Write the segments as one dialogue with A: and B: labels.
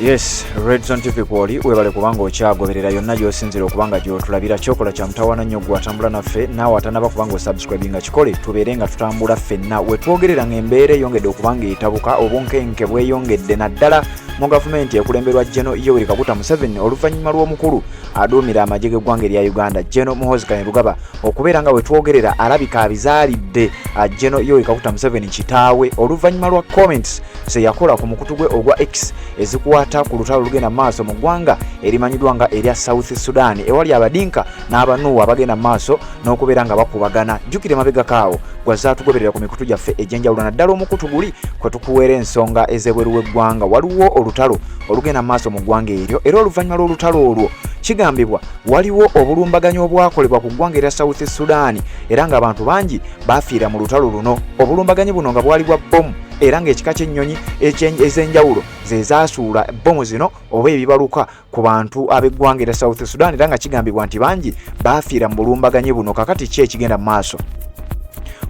A: Yes, Redzone TV kwoli, webale kubanga okyagoberera yonna gy'osinzira okubanga gy'otulabira. Kyokola kya mutawaana nnyo gwe atambula naffe, naawe atanaba kubanga osubscribinga kikole, tubeere nga tutambula ffenna. Wetwogerera ng'embeera eyongedde okubanga etabuka, obunkenke bweyongedde naddala mu gavumenti ekulemberwa General Yoweri Kaguta Museveni, oluvannyuma lw'omukulu aduumira amagye g'eggwanga erya Uganda, General Muhoozi Kainerugaba, okubeera nga wetwogerera alabika abizaalidde General Yoweri Kaguta Museveni kitaawe, oluvannyuma lwa comments ze yakola ku mukutu gwe ogwa X ezikwata ku lutalo olugenda mu maaso mu ggwanga erimanyiddwa nga erya South Sudan, ewali Abadinka n'Abanuwa abagenda mu maaso n'okubeera nga bakubagana. Jjukira emabegakaawo gwazaatugoberera ku mikutu gyaffe egy'enjawulo, naddala omukutu guli kwe tukuweera ensonga ez'ebweru w'eggwanga. Waliwo olutalo olugenda mu maaso mu ggwanga eryo, era oluvannyuma lw'olutalo olwo kigambibwa waliwo obulumbaganyi obwakolebwa ku ggwanga erya South Sudan, era ng'abantu bangi bafiira mu lutalo luno. Obulumbaganyi buno nga bwali bwa bbomu, era ng'ekika ky'ennyonyi ez'enjawulo ze zaasuula bbomu zino oba ebibaluka ku bantu ab'eggwanga erya South Sudan, era nga kigambibwa nti bangi baafiira mu bulumbaganyi buno. Kakati ki ekigenda mu maaso?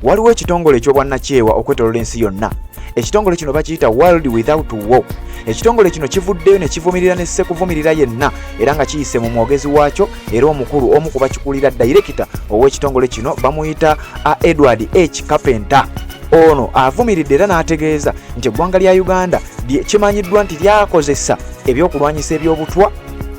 A: Waliwo ekitongole eky'obwannakyewa okwetoloola ensi yonna. Ekitongole kino bakiyita World Without War. Ekitongole kino kivuddeyo ne kivumirira ne ssekuvumirira yenna, era nga kiyise mu mwogezi waakyo era omukulu omu ku bakikulira, dayirekita ow'ekitongole kino bamuyita Edward H Carpenter. Ono avumiridde era n'ategeeza nti eggwanga lya Uganda kimanyiddwa nti lyakozesa ebyokulwanyisa ebyobutwa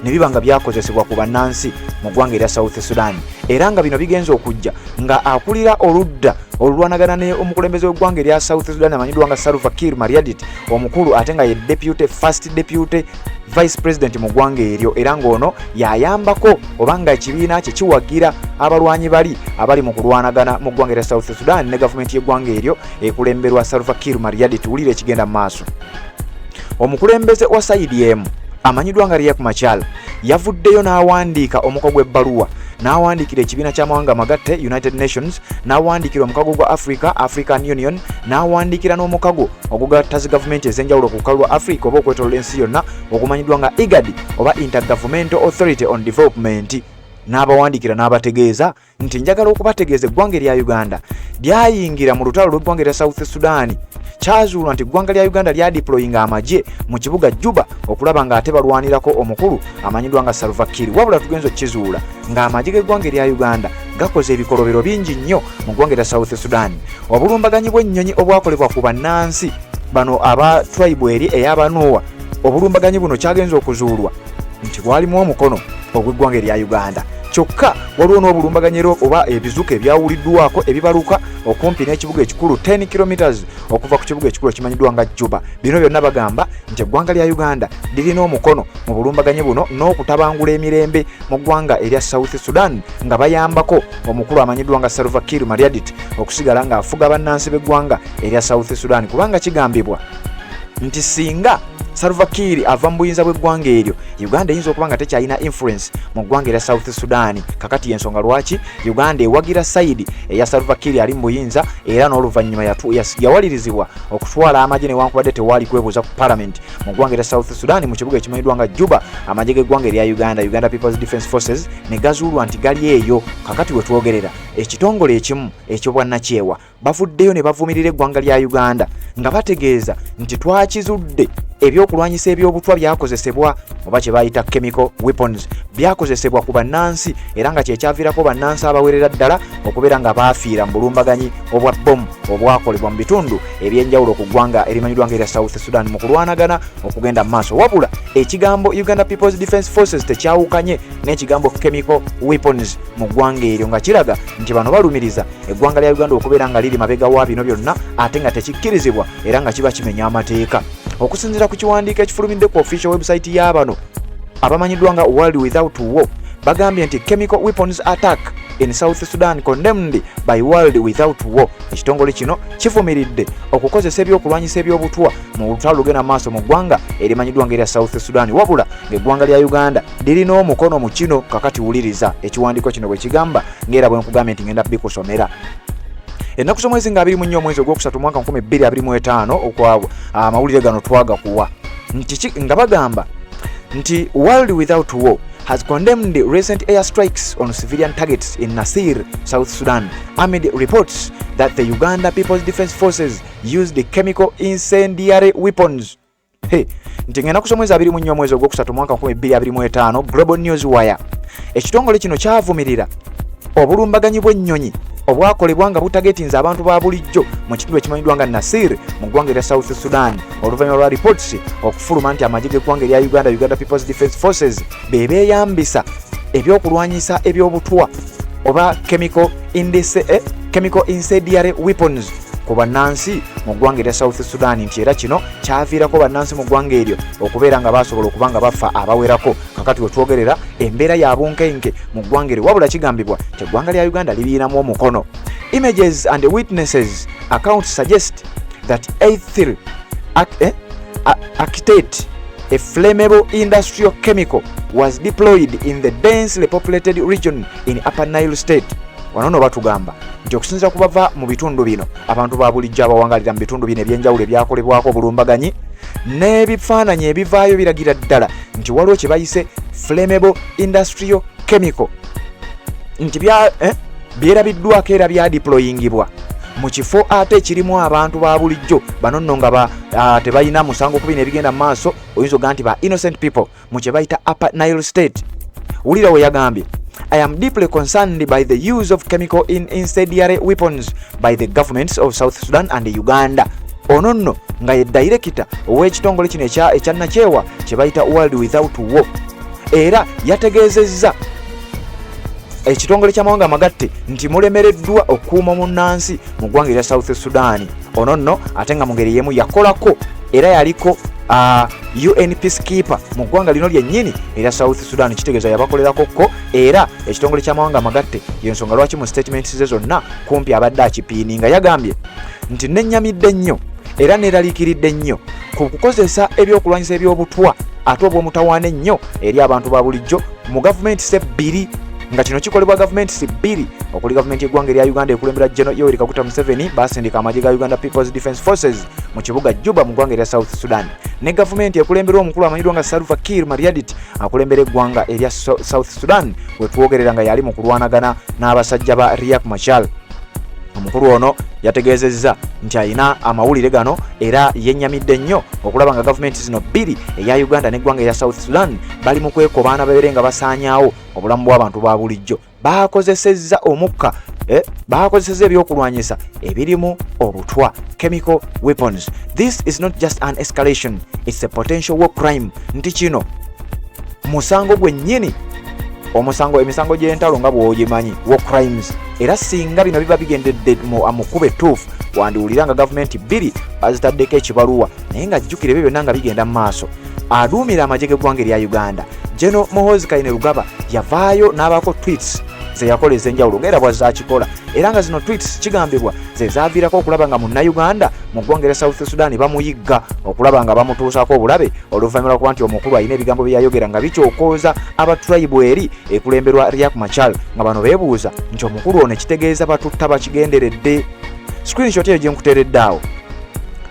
A: ne biba nga byakozesebwa ku bannansi mu ggwanga erya South Sudan, era nga bino bigenza okujja nga akulira oludda olulwanagana ne omukulembeze w'eggwanga erya South Sudan amanyiddwa nga Salva Kiir Mayardit, omukulu ate nga ye deputy first deputy vice president mu ggwanga eryo, era ng'ono yayambako oba nga ekibiina kye kiwagira abalwanyi bali abali mu kulwanagana mu ggwanga erya South Sudan ne gavumenti y'eggwanga eryo ekulemberwa Salva Kiir Mayardit. Wulira ekigenda mu maaso. Omukulembeze wa side emu amanyiddwa nga Riek Machar yavuddeyo n'awandiika omuko gw'ebbaluwa, n'awandiikira ekibiina ky'amawanga amagatte, United Nations, n'awandiikira omukago gwa Africa, African Union, n'awandiikira n'omukago ogugatta zi gavumenti ez'enjawulo ku lukalu lwa Africa oba okwetolola ensi yonna ogumanyiddwa nga IGAD oba Intergovernmental Authority on Development, n'abawandiikira n'abategeeza nti njagala okubategeeza eggwanga erya Uganda lyayingira mu lutalo lw'eggwanga erya South Sudan. Kyazuulwa nti eggwanga lya Uganda lyadeployinga amagye mu kibuga Juba okulaba ng'ate balwanirako omukulu amanyiddwa nga Salva Kiir. Wabula tugenza okukizuula ng'amagye g'eggwanga erya Uganda gakoze ebikolobero bingi nnyo mu ggwanga erya South Sudan. Obulumbaganyi bw'ennyonyi obwakolebwa ku bannansi bano aba tribe eri ey'Abanuwa, obulumbaganyi buno kyagenza okuzuulwa nti bwalimu omukono ogw'eggwanga erya Uganda. Kyokka waliwo n'obulumbaganyi era oba ebizuka ebyawuliddwako ebibaluka okumpi n'ekibuga ekikulu, 10 kilometers okuva ku kibuga ekikulu ekimanyiddwa nga Juba. Bino byonna bagamba nti eggwanga lya Uganda lirina omukono mu bulumbaganyi buno n'okutabangula emirembe mu ggwanga erya South Sudan, nga bayambako omukulu amanyiddwa nga Salva Kiir Mayardit okusigala ng'afuga bannansi b'eggwanga erya South Sudan, kubanga kigambibwa nti singa Salva Kiir ava mu buyinza bw'eggwanga eryo, Uganda eyinza okuba nga tekyalina influence mu ggwanga erya South Sudan. Kakati yensonga lwaki Uganda ewagira side eya Salva Kiir ali mu buyinza, era n'oluvannyuma yawalirizibwa okutwala amagye newankubadde tewaali kwebuuza ku parliament mu ggwanga erya South Sudan mu kibuga ekimanyiddwa nga Juba. Amagye g'eggwanga erya Uganda, Uganda People's Defence Forces, ne gazuulwa nti gali eyo. Kakati we twogerera, ekitongole ekimu ekyobwannakyewa bavuddeyo ne bavumirira eggwanga lya Uganda nga bategeeza nti twakizudde ebyokulwanyisa ebyobutwa byakozesebwa oba kye bayita chemical weapons byakozesebwa ku bannansi, era nga kyekyaviirako bannansi abawerera ddala okubeera nga baafiira mu bulumbaganyi obwa bbomu obwakolebwa mu bitundu ebyenjawulo ku ggwanga erimanyiddwa nga erya South Sudan mu kulwanagana okugenda mu maaso. Wabula ekigambo Uganda People's Defence Forces tekyawukanye n'ekigambo chemical weapons mu ggwanga eryo, nga kiraga nti bano balumiriza eggwanga lya Uganda okubeera nga liri mabega wa bino byonna, ate nga tekikkirizibwa era nga kiba kimenya amateeka. Okusinziira ku kiwandiiko ekifulumidde ku official website y'abano abamanyiddwa nga World Without War, bagambye nti "Chemical weapons attack in South Sudan condemned by World Without War". Ekitongole kino kivumiridde okukozesa ebyokulwanyisa ebyobutwa mu lutalo lugenda maaso mu ggwanga erimanyiddwa nga erya South Sudan, wabula ng'eggwanga lya Uganda lirina omukono mu kino. Kakati wuliriza ekiwandiiko kino bwe kigamba, ng'era bwe nkugambye nti ngenda bikusomera. Ennaku z'omwezi nga 24 omwezi ogwokusatu mwaka 2025 okwabwe amawulire gano twagakuwa nti nga bagamba nti "World Without War has condemned recent airstrikes on civilian targets in Nasir, South Sudan, amid reports that the Uganda People's Defence Forces used chemical incendiary weapons." Hey, Nti ng'ennaku z'omwezi 24 omwezi ogwokusatu mwaka 2025, Global News Wire, ekitongole kino kyavumirira obulumbaganyi bw'ennyonyi obwakolebwa nga butagetinze abantu ba bulijjo mu kitundu ekimanyiddwa nga Nasir mu ggwanga erya South Sudan, oluvannyuma lwa reports okufuluma nti amagye g'eggwanga erya Uganda, Uganda People's Defence Forces, be beeyambisa ebyokulwanyisa ebyobutwa oba chemical incendiary weapons ku bannansi mu ggwanga erya South Sudan, nti era kino kyaviirako bannansi mu ggwanga eryo okubeera nga basobola okuba nga bafa abawerako. Kakati wetwogerera, embeera ya bunkenke mu ggwanga eryo, wabula kigambibwa nti eggwanga lya Uganda libiinamu omukono. Images and witnesses accounts suggest that ethyl acetate, a flammable industrial chemical, was deployed in the densely populated region in Upper Nile State. Wano no batugamba nti okusinziira ku bava mu bitundu bino, abantu ba bulijjo abawangalira mu bitundu bino ebyenjawulo ebyakolebwako obulumbaganyi, n'ebifaananyi ebivaayo biragira ddala nti waliwo kye bayise flammable industrial chemical, nti byerabiddwako era byadeployingibwa mu kifo ate ekirimu abantu ba bulijjo. Bano nno nga tebalina musango ku bino ebigenda mu maaso, oyinza ogaa nti ba innocent people mu kye bayita Upper Nile State. Wulira we yagambye: "I am deeply concerned by the use of chemical in incendiary weapons by the governments of South Sudan and Uganda." Ono nno nga ye director ow'ekitongole kino ekya nakyewa kye bayita World Without War, era yategeezezza ekitongole ky'amawanga amagatte nti mulemereddwa okukuuma munnansi mu ggwanga erya South Sudan. Ono nno ate nga mu ngeri y'emu yakolako era yaliko UN peacekeeper mu ggwanga lino lyennyini erya South Sudan, kitegeeza yabakolerako ko era ekitongole ky'amawanga amagatte. Yensonga lwaki mu statements ze zonna kumpi abadde akipiini, nga yagambye nti nennyamidde nnyo era neeraliikiridde nnyo ku kukozesa ebyokulwanyisa ebyobutwa ate obw'omutawaana ennyo eri abantu ba bulijjo mu gavumenti se bbiri, nga kino kikolebwa gavumenti si bbiri, okuli gavumenti y'eggwanga erya Uganda ekulembera General Yoweri Kaguta Museveni, basindika amagye ga Uganda People's Defence Forces mu kibuga Juba mu ggwanga erya South Sudan, ne gavumenti ekulemberwa omukulu amanyiddwa nga Salva Kiir Mayardit, akulembera eggwanga erya South Sudan wetwogerera nga yali mu kulwanagana n'abasajja ba Riek Machar. Omukulu ono yategeezezza nti alina amawulire gano era yennyamidde nnyo okulaba nga gavumenti zino bbiri, eya Uganda n'eggwanga erya South Sudan, bali mu kwekobaana babeere nga basaanyaawo obulamu bw'abantu ba bulijjo. Bakozesezza omukka, bakozesezza ebyokulwanyisa ebirimu obutwa, chemical weapons. "This is not just an escalation, it's a potential war crime," nti kino musango gwennyini, omusango, emisango gy'entalo nga bw'ogimanyi, war crimes. Era singa bino biba bigendedde mu kkubo ettuufu, wandiwulira nga gavumenti bbiri bazitaddeko ekibaluwa. Naye nga jjukira, ebyo byonna nga bigenda mu maaso, aduumira amagye g'eggwanga erya Uganda, General Muhoozi Kainerugaba, yavaayo n'abaako tweets ze yakola ez'enjawulo, ngaera bwazakikola, era nga zino tweets kigambibwa ze zaaviirako okulaba nga munnayuganda mu ggwanga erya South Sudan bamuyigga okulaba nga bamutuusako obulabe, oluvannyuma lwakuba nti omukulu alina ebigambo bye yayogera nga bikyokooza aba tribe eri ekulemberwa Riek Machar, nga bano beebuuza nti omukulu ono ekitegeeza batutta bakigenderedde. Screenshot eyo gye nkuteeredde awo,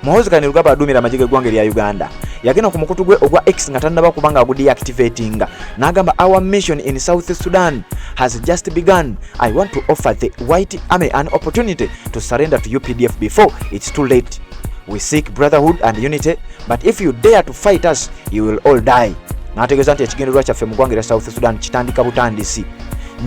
A: Muhoozi Kainerugaba aduumira amagye g'eggwanga erya Uganda, yagenda ku mukutu gwe ogwa X nga tannaba kuba nga agudeactivatinga, n'agamba: "Our mission in South Sudan has just begun. I want to offer the White Army an opportunity to surrender to UPDF before it's too late. We seek brotherhood and unity, but if you dare to fight us, you will all die." N'ategeeza nti ekigendererwa kyaffe mu ggwanga erya South Sudan kitandika butandisi.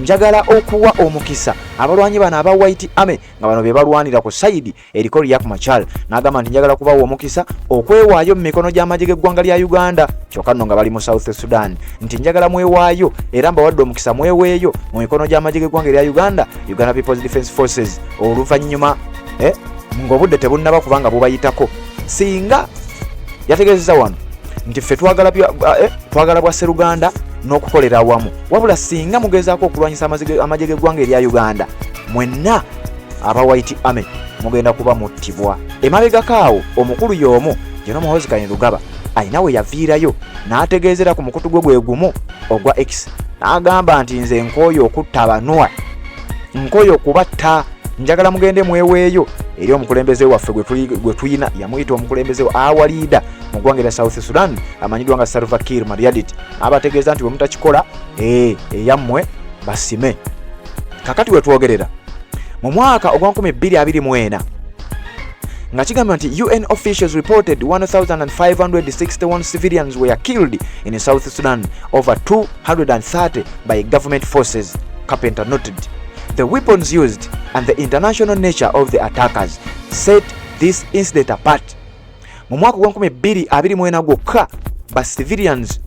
A: Njagala okuwa omukisa abalwanyi bano aba White Army, nga bano be balwanira ku side eriko Riek Machar. N'agamba nti njagala kubawa omukisa okwewaayo mu mikono gy'amagye g'eggwanga lya Uganda, kyokka nno nga bali mu South Sudan, nti njagala mwewaayo era mbawadde omukisa mweweeyo mu mikono gy'amagye g'eggwanga erya Uganda, Uganda People's Defence Forces, oluvannyuma ng'obudde tebunnaba kubanga bubayitako. Singa yategeezeza wano nti ffe twagala bwa sseruganda n'okukolera awamu, wabula singa mugezaako okulwanyisa amagye g'eggwanga erya Uganda, mwenna aba White Army mugenda kuba muttibwa. Emabegako awo, omukulu y'omu General Muhoozi Kainerugaba alina we yaviirayo n'ategeezera ku mukutu gwe gwe gumu ogwa X, n'agamba nti nze nkooye okutta abanwa, nkooye okubatta, njagala mugende mweweeyo eri omukulembeze waffe gwe tuyina. Yamuyita omukulembeze our leader mu ggwanga erya South Sudan, amanyiddwa nga Salva Kiir Mayardit. Abategeeza nti bwe mutakikola, eyammwe basime. Kakati wetwogerera, mu mwaka ogwa 2024 Nga kigamba nti UN officials reported 1561 civilians were killed in South Sudan, over 230 by government forces. Carpenter noted the weapons used and the international nature of the attackers set this incident apart. Mu mwaka gwa 2024 gwokka, ba civilians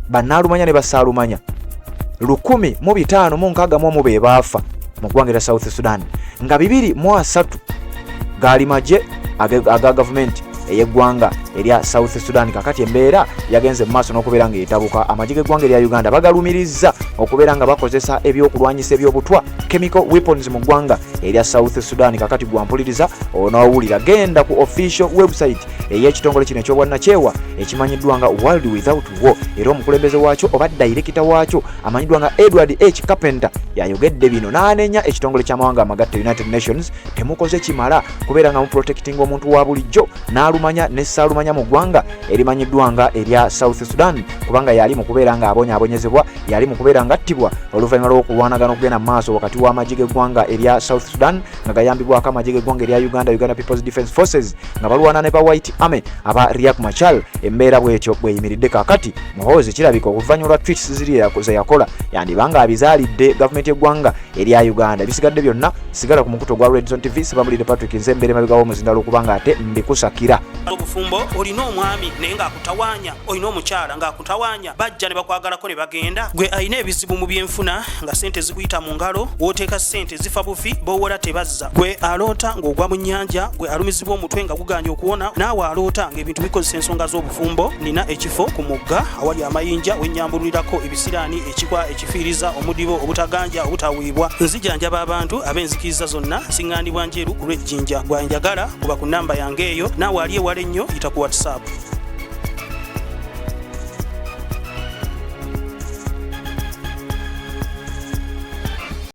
A: bannaalumanya ne basaalumanya 1561 be baafa mu ggwanga erya South Sudan, nga 230 gaali magye aga gavumenti ey'eggwanga erya South Sudan. Kakati embeera yagenze mu maaso n'okubeera ng'etabuka. Amagye g'eggwanga erya Uganda bagalumirizza okubeera nga bakozesa ebyokulwanyisa ebyobutwa, chemical weapons, mu ggwanga erya South Sudan. Kakati gwampuliriza onoowulira, genda ku official website ey'ekitongole kino ekyobwannakyewa ekimanyiddwa nga World Without War, era omukulembeze waakyo oba dayirekita waakyo amanyiddwa nga Edward H Carpenter yayogedde bino n'anenya ekitongole ky'amawanga amagatte, United Nations, temukoze kimala kubeera nga muprotecting omuntu wa bulijjo n'alumanya ne saalumanya mu ggwanga erimanyiddwa nga erya South Sudan, kubanga yali mu kubeera nga abonyaabonyezebwa, yali mu kubeera nga attibwa oluvannyuma lw'okulwanagana okugenda mu maaso wakati w'amagye g'eggwanga erya South Sudan nga gayambibwako amagye g'eggwanga erya Uganda, Uganda People's Defence Forces, nga balwana ne ba White Army aba Riek Machar. Embeera bwetyo bweyimiridde. Kakati Muhoozi kirabika oluvannyuma lwa tweets ziri ze yakola, yandibanga abizaalidde gavumenti y'eggwanga erya Uganda. Ebisigadde byonna, sigala ku mukutu ogwa Redzone TV. Sebamulidde Patrick, nze embeera emabega w'omuzindalo okubanga ate mbikusakira.
B: Obufumbo, olina omwami naye ng'akutawaanya, olina omukyala ng'akutawaanya, bajja ne bakwagalako ne bagenda. Gwe alina ebizibu mu byenfuna nga sente zikuyita mu ngalo, w'oteeka sente zifa bufi, b'owola tebazza. Gwe aloota ng'ogwa mu nnyanja, gwe alumizibwa omutwe nga guganye okuwona, naawe aloota ng'ebintu bikozesa ensonga z'obufumbo, nina ekifo ku mugga awali amayinja wennyambululirako ebisiraani, ekikwa, ekifiiriza, omudibo, obutaganja, obutaweebwa. Nzijanjaba abantu ab'enzikiriza zonna, siŋŋaanibwa Njeru ku lw'Ejjinja. Gwanjagala kuba ku namba yange eyo, naawe ali ewala ennyo yita ku WhatsApp.